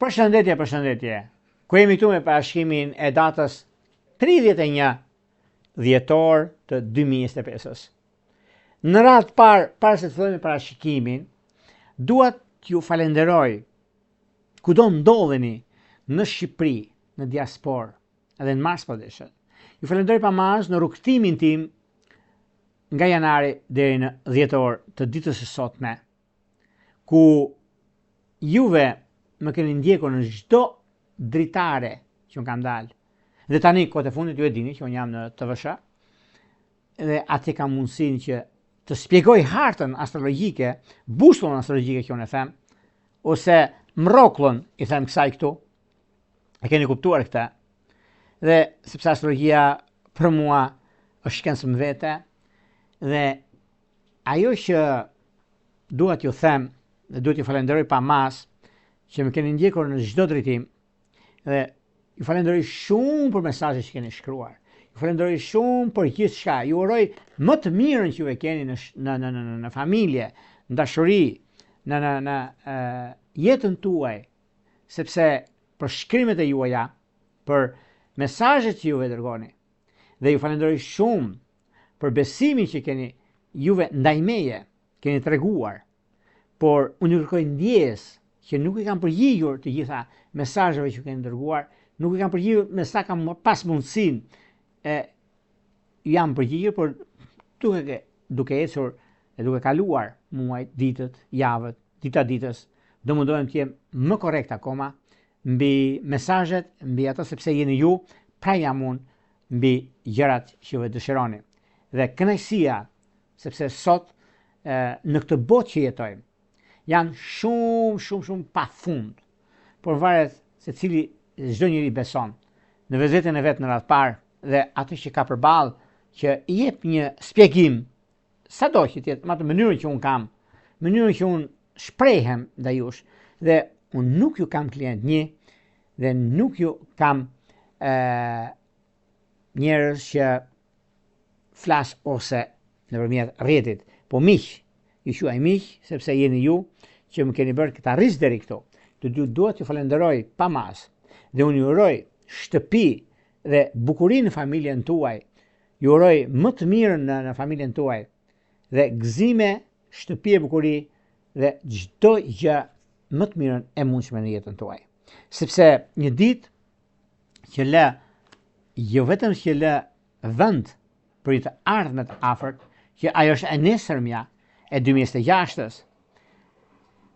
Përshëndetje, përshëndetje. Ku jemi këtu me parashikimin e datës 31 dhjetor të 2025-ës. Në radhë të parë, para se të fillojmë me parashikimin, dua t'ju falenderoj kudo ndodheni në Shqipëri, në diasporë, edhe në Mars po deshët. Ju falenderoj pa masë në rrugëtimin tim nga janari deri në dhjetor të ditës së sotme. ku juve më keni ndjekur në çdo dritare që unë kam dalë. Dhe tani kohët e fundit ju e dini që unë jam në TVSH dhe atje kam mundësinë që të shpjegoj hartën astrologjike, busullën astrologjike që unë e them, ose mrokllën i them kësaj këtu. E keni kuptuar këtë. Dhe sepse astrologjia për mua është shkencë më vete dhe Ajo që dua t'ju them dhe dua t'ju falenderoj pa masë që më keni ndjekur në çdo drejtim dhe ju falenderoj shumë për mesazhet që keni shkruar. Ju falenderoj shumë për gjithçka. Ju uroj më të mirën që ju e keni në në në në në familje, në dashuri, në në në e, jetën tuaj, sepse për shkrimet e juaja, për mesazhet që juve dërgoni. Dhe ju falenderoj shumë për besimin që keni juve ndaj meje, keni treguar. Por unë ju kërkoj ndjesë që nuk i kam përgjigjur të gjitha mesazheve që keni dërguar, nuk i kam përgjigjur me sa kam pas mundësinë e jam përgjigjur, por duke duke ecur e duke kaluar muajt, ditët, javët, dita ditës, do mundohem të jem më korrekt akoma mbi mesazhet, mbi ato sepse jeni ju, pra jam unë mbi gjërat që juve dëshironi. Dhe kënaqësia, sepse sot e, në këtë botë që jetojmë, janë shumë, shumë, shumë pa fund. Por varet se cili çdo njeri beson në vetveten e vet në radhë parë dhe atë që ka përballë që i jep një shpjegim sado që të jetë me atë mënyrën që unë kam, mënyrën që unë shprehem ndaj jush dhe unë nuk ju kam klient një dhe nuk ju kam e, njerëz që flas ose nëpërmjet rrjetit, po miq, ju quaj miq sepse jeni ju që më keni bërë të arrij deri këtu. Të dy dua t'ju falenderoj pa masë dhe unë ju uroj shtëpi dhe bukuri në familjen tuaj. Ju uroj më të mirën në, në familjen tuaj dhe gëzime, shtëpi e bukuri dhe çdo gjë më të mirën e mundshme në jetën tuaj. Sepse një ditë që lë jo vetëm që lë vend për një të ardhme të afërt, që ajo është e nesërmja e 2026-ës.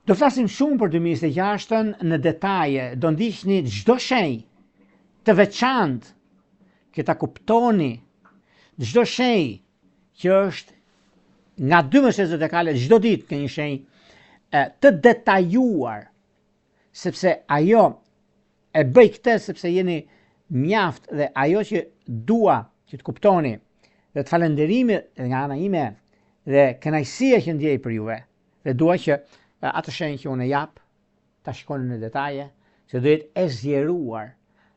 Do flasim shumë për 2026-ën në detaje, do ndiqni çdo shenjë të veçantë që ta kuptoni çdo shenjë që është nga 12 zodiakale çdo ditë ke një shenjë të detajuar sepse ajo e bëj këtë sepse jeni mjaft dhe ajo që dua që të kuptoni dhe të falenderimi nga ana ime dhe kënaqësia që ndjej për juve dhe dua që atë shenjë që unë e jap ta shikoni në detaje se do jetë e zgjeruar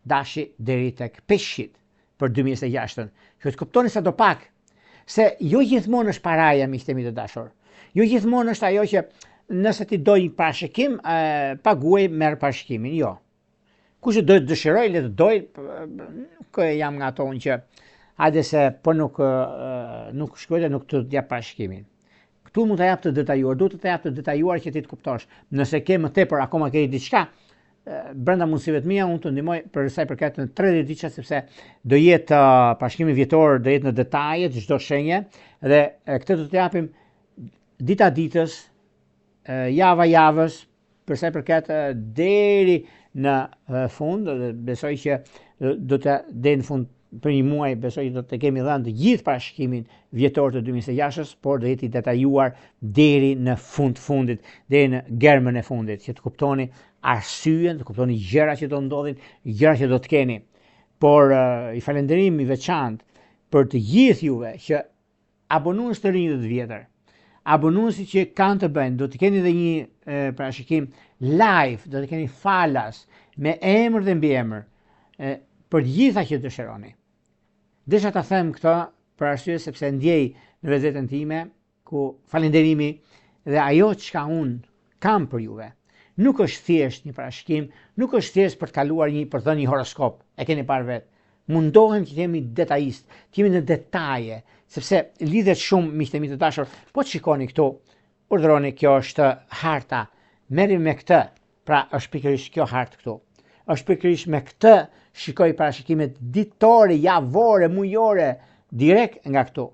dashi deri tek peshqit për 2026-ën. Që të kuptoni sado pak se jo gjithmonë është paraja miqtë e mi të dashur. Jo gjithmonë është ajo që nëse ti do një parashikim, paguaj merr parashikimin. Jo. Kush do të dëshiroj, le të doj, nuk jam nga ato unë që hajde se po nuk nuk shkruaj nuk të jap parashikimin. Këtu mund ta jap të detajuar, duhet të ta jap të detajuar që ti të kuptosh. Nëse ke më tepër akoma ke diçka, brenda mundësive të mia unë të ndihmoj për sa i përket në 30 ditëshe sepse do jetë uh, parashikimi vjetor, do jetë në detaje të çdo shenje dhe këtë do të japim dita ditës, java javës, për sa i përket deri në fund dhe besoj që do të deri në fund për një muaj besoj që do të kemi dhënë të gjithë parashikimin vjetor të 2026-ës, por do jetë i detajuar deri në fund fundit, deri në germën e fundit, që të kuptoni arsyen, të kuptoni gjëra që do ndodhin, gjëra që do të keni. Por i falënderim i veçantë për të gjithë juve që abonues të rinj dhe të vjetër, abonuesit që kanë të bëjnë, do të keni dhe një e, parashikim live, do të keni falas me emër dhe mbiemër e, për të gjitha që dëshironi. Desha ta them këtë për arsye sepse ndjej në vetveten time ku falënderimi dhe ajo çka unë kam për juve. Nuk është thjesht një parashikim, nuk është thjesht për të kaluar një për të dhënë një horoskop. E keni parë vetë. Mundohem që të jemi detajist, të jemi në detaje, sepse lidhet shumë miqtë e mi të dashur. Po të shikoni këtu, urdhëroni, kjo është harta. Merri me këtë, pra është pikërisht kjo hartë këtu. Është pikërisht me këtë shikoj parashikimet ditore, javore, mujore, direkt nga këtu.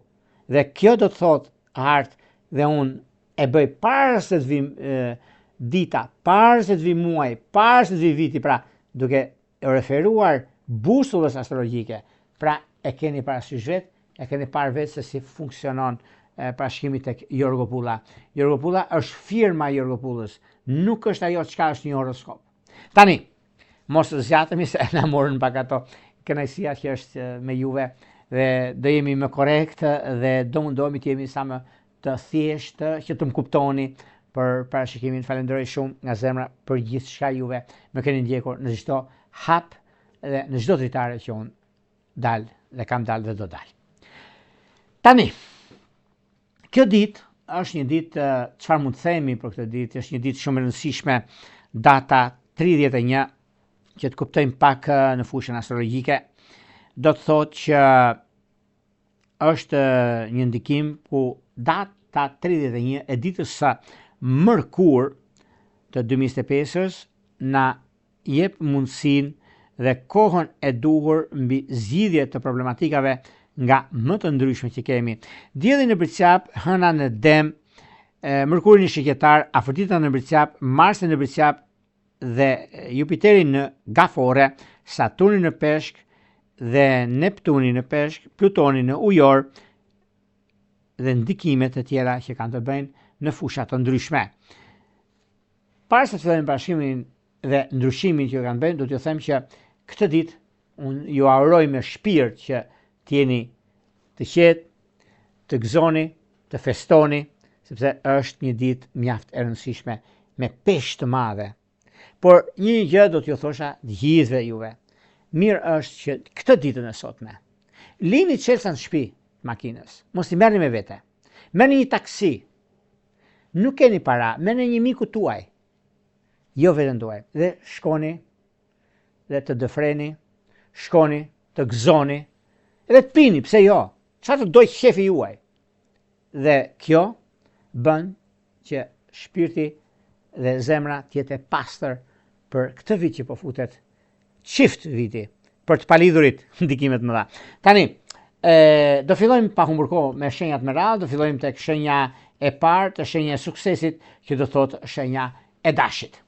Dhe kjo do të thotë hartë dhe unë e bëj para se të vijë dita, para se të vijë muaj, para se të vijë viti, pra duke referuar busullës astrologjike. Pra e keni parasysh vetë, e keni parë vetë se si funksionon parashikimi tek Jorgo Pulla. Jorgo Pulla është firma e Jorgo Pullës, nuk është ajo çka është një horoskop. Tani, mos të zgjatemi se na morën pak ato kënaqësia që është me juve dhe do jemi më korrekt dhe do mundohemi të jemi sa më të thjeshtë që të më kuptoni për parashikimin. Falenderoj shumë nga zemra për gjithçka juve më keni ndjekur në çdo hap dhe në çdo dritare që unë dal dhe kam dal dhe do dal. Tani, kjo ditë është një ditë, çfarë mund të themi për këtë ditë, është një ditë shumë e rëndësishme, data 31, që të kuptojmë pak në fushën astrologjike, do të thotë që është një ndikim ku data 31 e ditës së mërkurë të 2025-ës na jep mundësinë dhe kohën e duhur mbi zgjidhje të problematikave nga më të ndryshme që kemi. Dielli në Bricjap, Hëna në Dem, Mërkuri në Shigjetar, Afërdita në Bricjap, Marsi në Bricjap dhe Jupiteri në Gaforre, Saturni në Peshk dhe Neptuni në Peshk, Plutoni në Ujor dhe ndikime të tjera që kanë të bëjnë në fusha të ndryshme. Para se të fillojmë parashikimin dhe ndryshimin që kanë bëjnë, do t'ju them që këtë ditë unë ju uroj me shpirt që të jeni të qetë, të gëzoni, të festoni, sepse është një ditë mjaft e rëndësishme me peshë të madhe. Por një gjë do t'ju thosha të gjithëve juve. Mirë është që këtë ditën e sotme lini çelësat në shtëpi të makinës, mos i merrni me vete. Merrni një taksi. Nuk keni para, merrni një miku tuaj. Jo veten tuaj dhe shkoni dhe të dëfreni, shkoni të gëzoni edhe të pini, pse jo? Çfarë të dojë qefi juaj? Dhe kjo bën që shpirti dhe zemra të jetë e pastër për këtë vit që po futet çift viti për të palidhurit ndikime të mëdha. Tani, e, do fillojmë pa humbur kohë me shenjat me radhë, do fillojmë tek shenja e parë, te shenja e suksesit, që do thotë shenja e dashit.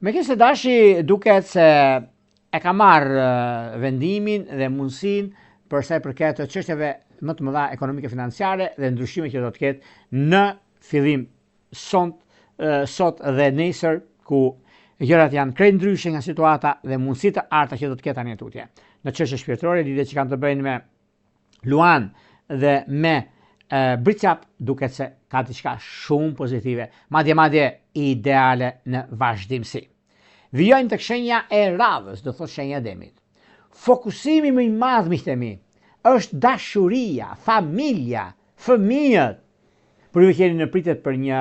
Meqenëse dashi duket se e ka marrë vendimin dhe mundësinë për sa i përket çështjeve më të mëdha ekonomike financiare dhe ndryshime që do të ketë në fillim sot, sot dhe nesër ku gjërat janë krejt ndryshe nga situata dhe mundësi të arta që do të ketë tani e tutje. Në çështje shpirtërore, lidhje që kanë të bëjnë me Luan dhe me e, Bricjap duket se ka diçka shumë pozitive, madje madje ideale në vazhdimësi. Vijojmë tek shenja e radhës, do thotë shenja e demit. Fokusimi më i madh miqtë e mi është dashuria, familja, fëmijët. Për ju që jeni në pritje për një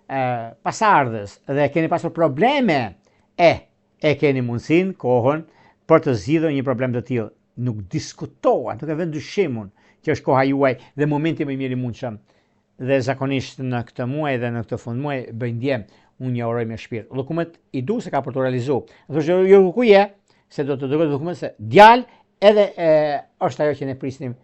e, pasardhës dhe keni pasur probleme, e e keni mundësinë, kohën për të zgjidhur një problem të tillë. Nuk diskutohet, nuk e vë në dyshim unë që është koha juaj dhe momenti më i mirë i mundshëm. Dhe zakonisht në këtë muaj dhe në këtë fund muaj bëjnë djem, unë ja uroj me shpirt. Llokumet i du se ka për të realizu. Thoshë jo ku je, se do të dërgoj dokument se djalë edhe e, është ajo që ne prisnim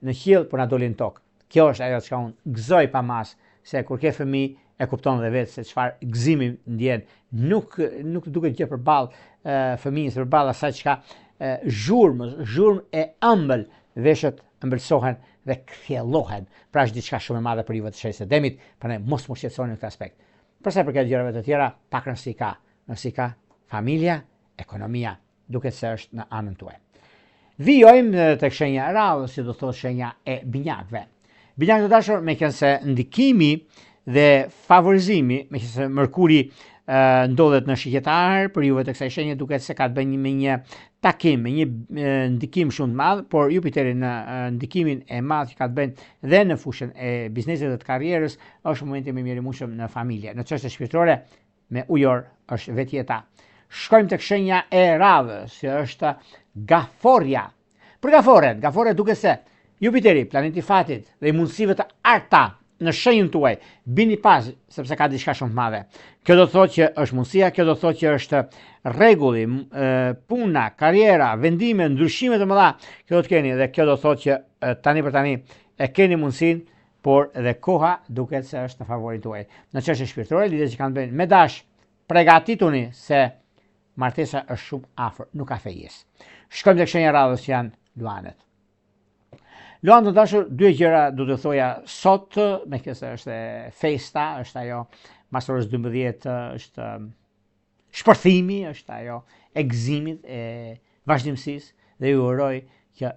në qiell por na doli në tokë. Kjo është ajo çka unë gëzoj pa masë, se kur ke fëmijë e kupton dhe vetë se çfarë gëzimi ndjen. Nuk nuk të duket gjë përballë fëmijës, përballë asaj çka zhurmës, zhurmë e ëmbël, veshët ëmbëlsohen dhe kthjellohen. Pra është diçka shumë e madhe për juve të shenjës së demit, prandaj mos u shqetësoni në këtë aspekt. Për sa i përket gjërave të tjera, pak rëndësi ka. Rëndësi ka familja, ekonomia, duket se është në anën tuaj. Vijojmë tek shenja e radhës, që do thotë shenja e binjakëve. Binjakë të dashur, meqenëse ndikimi dhe favorizimi, meqenëse Mërkuri ndodhet në shigjetar, për juve të kësaj shenje duket se ka të bëjë me një takim, me një ndikim shumë të madh, por Jupiteri në ndikimin e madh që ka të bëjë dhe në fushën e biznesit dhe të karrierës, është momenti më i mirë i mundshëm në familje. Në çështje shpirtërore. Me ujor është vetë jeta. Shkojmë tek shenja e radhës, që është gaforja. Për gaforet, gaforet duket se Jupiteri, planeti i fatit dhe i mundësive të arta në shenjën tuaj, bini pas sepse ka diçka shumë të madhe. Kjo do të thotë që është mundësia, kjo do të thotë që është rregulli, puna, karriera, vendime, ndryshime të mëdha që do të keni dhe kjo do të thotë që tani për tani e keni mundësinë, por dhe koha duket se është në favorin tuaj. Në çështje shpirtërore, lidhje që kanë të bëjnë me dash, pregatituni se martesa është shumë afër, nuk ka fejesë. Shkojmë tek shenja e radhës që janë luanët. Luanë të dashur, dy gjëra do të thoja sot, meqenëse është festa, është ajo mas orës 12, është shpërthimi, është ajo e gëzimit, e vazhdimësisë, dhe ju uroj që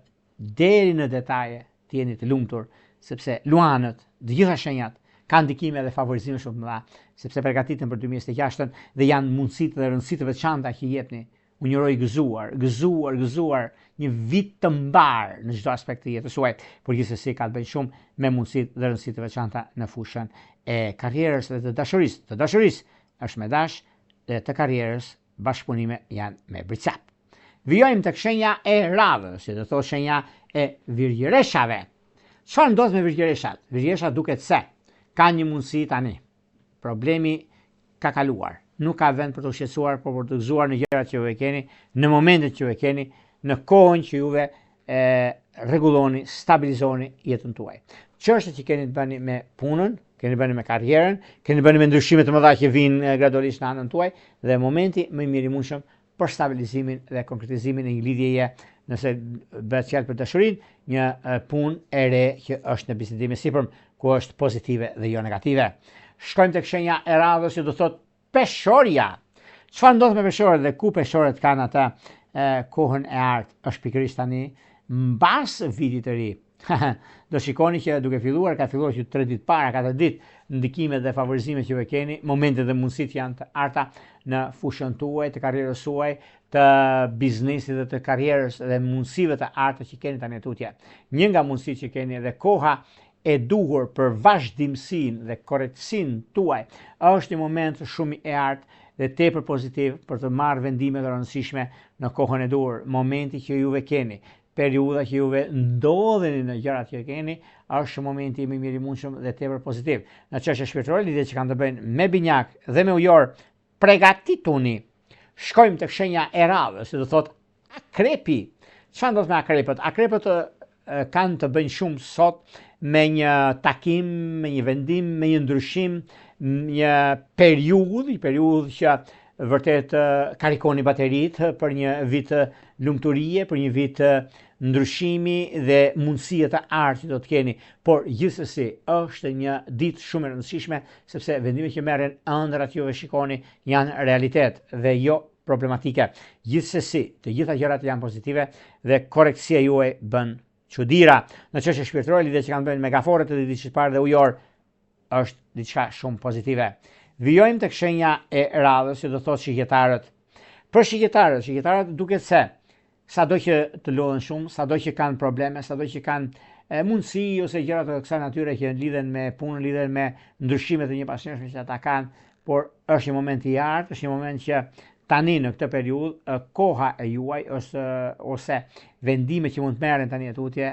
deri në detaje të jeni të lumtur, sepse luanët, të gjitha shenjat, kanë ndikime dhe favorizime shumë të mëdha, sepse përgatiten për 2026-ën dhe janë mundësitë dhe rëndësi të veçanta që jepni. Unë ju uroj gëzuar, gëzuar, gëzuar një vit të mbarë në çdo aspekt të jetës suaj, por gjithsesi ka të bëjë shumë me mundësitë dhe rëndësitë të veçanta në fushën e karrierës dhe të dashurisë. Të dashurisë është me dash dhe të karrierës bashkëpunime janë me bricjap. Vijojmë tek shenja e radhës, që do thotë shenja e virgjëreshave. Çfarë ndodh me virgjëreshat? Virgjëreshat duket se kanë një mundësi tani. Problemi ka kaluar. Nuk ka vend për të shqetësuar, por për të gëzuar në gjërat që ju e keni, në momentet që ju e keni, në kohën që juve e rregulloni, stabilizoni jetën tuaj. Çështjet që keni të bëni me punën, keni të bëni me karrierën, keni të bëni me ndryshime të mëdha që vijnë gradualisht në anën tuaj dhe momenti më i mirë i mundshëm për stabilizimin dhe konkretizimin e një lidhjeje, nëse bëhet fjalë për dashurinë, një punë e re që është në bisedim e sipërm, ku është pozitive dhe jo negative. Shkojmë tek shenja e radhës që do thotë Peshorja. Çfarë ndodh me peshoret dhe ku peshoret kanë atë kohën e artë është pikërisht tani mbas vitit të ri. do shikoni që duke filluar, ka filluar që 3 ditë para, 4 ditë, ndikimet dhe favorizimet që ju e keni, momentet dhe mundësitë janë të arta në fushën tuaj, të karrierës suaj, të biznesit dhe të karrierës dhe mundësive të arta që keni tani tutje. Një nga mundësitë që keni dhe koha e duhur për vazhdimësinë dhe korrektësinë tuaj është një moment shumë i artë dhe tepër pozitiv për të marrë vendime të rëndësishme në kohën e duhur. Momenti që juve keni, periudha që juve ndodheni në gjërat që keni, është momenti më i mirë i mundshëm dhe tepër pozitiv. Në çështje shpirtërore, lidhje që kanë të bëjnë me binjak dhe me ujor, pregatituni. Shkojmë tek shenja e radhës, që do thotë Akrepi. Çfarë ndodh me akrepët? Akrepët kanë të bëjnë shumë sot me një takim, me një vendim, me një ndryshim, një periudhë, një periudhë që vërtet karikoni bateritë për një vit lumturie, për një vit ndryshimi dhe mundësie të artë që do të keni, por gjithsesi është një ditë shumë e rëndësishme sepse vendimet që merren, ëndrrat që juve shikoni janë realitet dhe jo problematike. Gjithsesi, të gjitha gjërat janë pozitive dhe korrektësia juaj bën çudira. Në çështje shpirtërore, lidhje që kanë të bëjnë me gaforret të ditës së parë dhe ujor është diçka shumë pozitive. Vijojmë tek shenja e radhës, që do thotë shigjetarët. Për shigjetarët, shigjetarët duket se sado që të lodhen shumë, sado që kanë probleme, sado që kanë mundësi ose gjëra të kësaj natyre që lidhen me punën, lidhen me ndryshimet e njëpasnjëshme që ata kanë, por është një moment i artë, është një moment që tani në këtë periudhë koha e juaj është ose vendimet që mund të merren tani e tutje,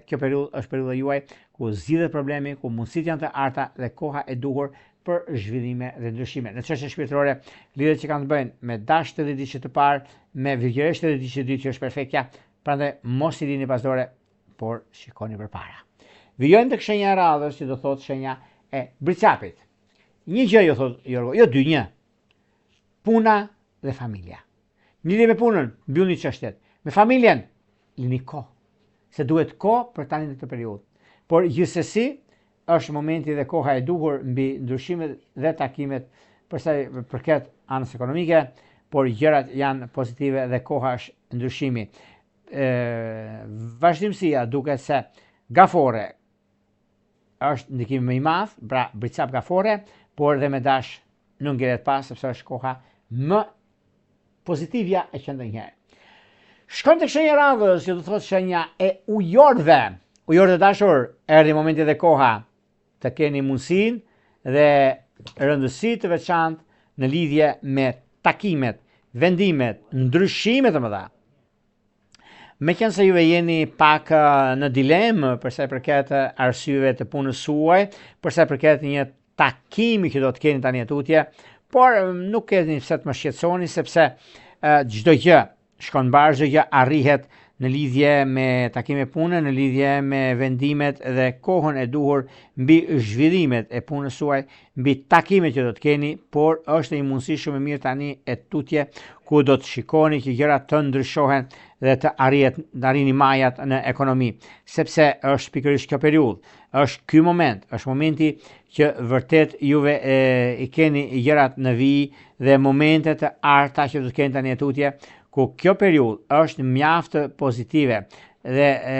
kjo periudhë është periudha juaj ku zgjidhet problemi, ku mundësitë janë të arta dhe koha e duhur për zhvillime dhe ndryshime. Në çështje shpirtërore, lidhjet që kanë të bëjnë me dash të ditës të parë, me virgjëresh të ditës të dytë që është perfektja, prandaj mos i lini pas dore, por shikoni përpara. Vijojmë tek shenja e radhës, që do thotë shenja e bricjapit. Një gjë ju thotë Jorgo, jo dy, një. Puna dhe familja. Në lidhje me punën, mbyllni çështjet. Me familjen, lini kohë. Se duhet kohë për tani në këtë periudhë. Por gjithsesi, është momenti dhe koha e duhur mbi ndryshimet dhe takimet për sa i përket anës ekonomike, por gjërat janë pozitive dhe koha është ndryshimi. E, vazhdimësia duket se gafore është ndikimi më i madh, pra bricjap gafore, por dhe me dash nuk ngelet pas sepse është koha më pozitivja e qenë ndonjëherë. Shkojmë tek shenja e radhës, që do të thotë shenja e ujorëve. Ujorët e dashur, erdhi momenti dhe koha të keni mundësinë dhe rëndësi të veçantë në lidhje me takimet, vendimet, ndryshimet e mëdha. Meqenëse juve jeni pak në dilemë për sa i përket arsyeve të punës suaj, për sa i përket një takimi që do të keni tani e tutje, por nuk keni pse të më shqetësoni sepse çdo gjë shkon mbarë, çdo gjë arrihet në lidhje me takime pune, në lidhje me vendimet dhe kohën e duhur mbi zhvillimet e punës suaj, mbi takimet që do të keni, por është një mundësi shumë e mirë tani e tutje ku do të shikoni që gjërat të ndryshohen dhe të arrihet të arrini majat në ekonomi, sepse është pikërisht kjo periudhë, është ky moment, është momenti që vërtet juve e, i keni gjërat në vijë dhe momente të arta që do të keni tani e tutje, ku kjo periudhë është mjaft pozitive dhe e,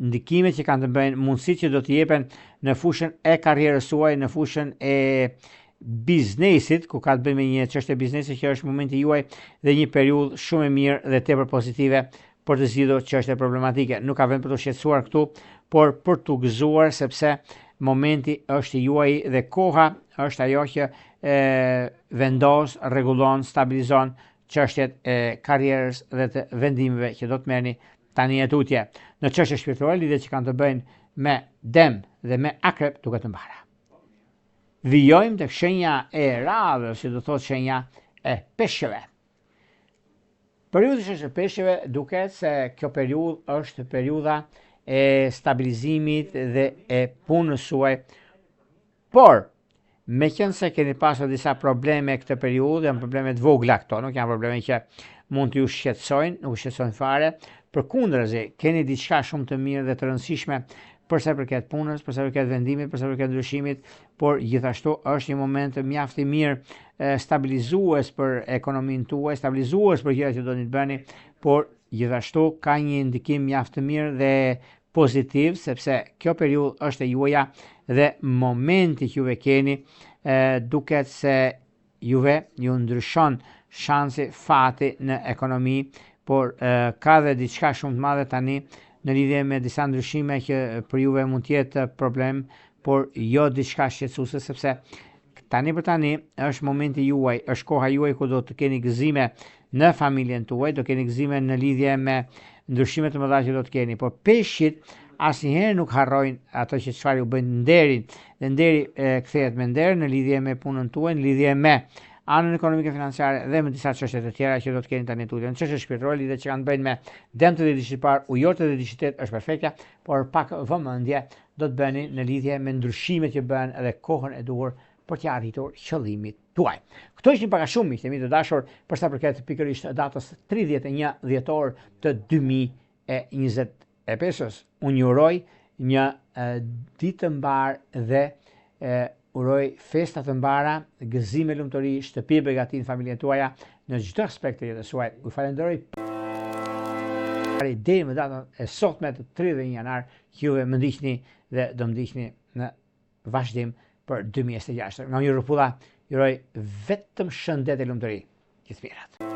ndikimet që kanë të bëjnë, mundësitë që do të jepen në fushën e karrierës suaj, në fushën e biznesit, ku ka të bëjë me një çështje biznesi që është momenti juaj dhe një periudhë shumë e mirë dhe tepër pozitive për të zgjidhur çështje problematike. Nuk ka vend për t'u shqetësuar këtu, por për t'u gëzuar sepse momenti është i juaji dhe koha është ajo që e vendos, rregullon, stabilizon çështjet e karrierës dhe të vendimeve që do të merrni tani e tutje. Në çështje shpirtërore, lidhjet që kanë të bëjnë me dem dhe me akrep duket të mbara. Vijojmë tek shenja e radhës, që do thotë shenja e peshqve. Periudha e shenjës së peshqve duket se kjo periudhë është periudha e stabilizimit dhe e punës suaj. Por, meqenëse keni pasur disa probleme këtë periudhë, janë probleme të vogla këto, nuk janë probleme që mund t'ju shqetësojnë, nuk ju shqetësojnë fare, përkundrazi, keni diçka shumë të mirë dhe të rëndësishme për sa i përket punës, për sa i përket vendimit, për sa i përket ndryshimit, por gjithashtu është një moment mjaft i mirë stabilizues për ekonominë tuaj, stabilizues për gjërat që doni të bëni, por gjithashtu ka një ndikim mjaft të mirë dhe pozitiv sepse kjo periudhë është e juaja dhe momenti që juve keni e, duket se Juve ju ndryshon shansi, fati në ekonomi, por ka dhe diçka shumë të madhe tani në lidhje me disa ndryshime që për juve mund të jetë problem, por jo diçka shqetësuese sepse tani për tani është momenti juaj, është koha juaj ku do të keni gëzime në familjen tuaj, do keni gëzime në lidhje me ndryshime të mëdha që do të keni, por peshqit asnjëherë nuk harrojnë ato që çfarë ju bëjnë nderin dhe nderi e, kthehet me nder në lidhje me punën tuaj, në lidhje me anën ekonomike financiare dhe me disa çështje të tjera që do të keni tani tutje. Në çështje shpirtërore lidhje që kanë të bëjnë me dem të dhjetëditëshit të parë, ujor të dhjetëditëshit të tetë është perfekte, por pak vëmendje do të bëni në lidhje me ndryshimet që bëhen edhe kohën e duhur për t'ia arritur qëllimit tuaj. Këto ishin pak a shumë miqtë e mi të dashur për sa përket pikërisht datës 31 dhjetor të 2025-ës. Unë ju uroj një ditë të mbarë dhe e, uroj festa të mbara, gëzime lumturi, shtëpi e begati në familjen tuaja në çdo aspekt të jetës suaj. Ju falenderoj deri më datën e sotme të 31 janar që juve më ndiqni dhe do më ndiqni në vazhdim për 2026. Nga unë Rrupulla, ju uroj vetëm shëndet e lumturi. Gjithë të mirat.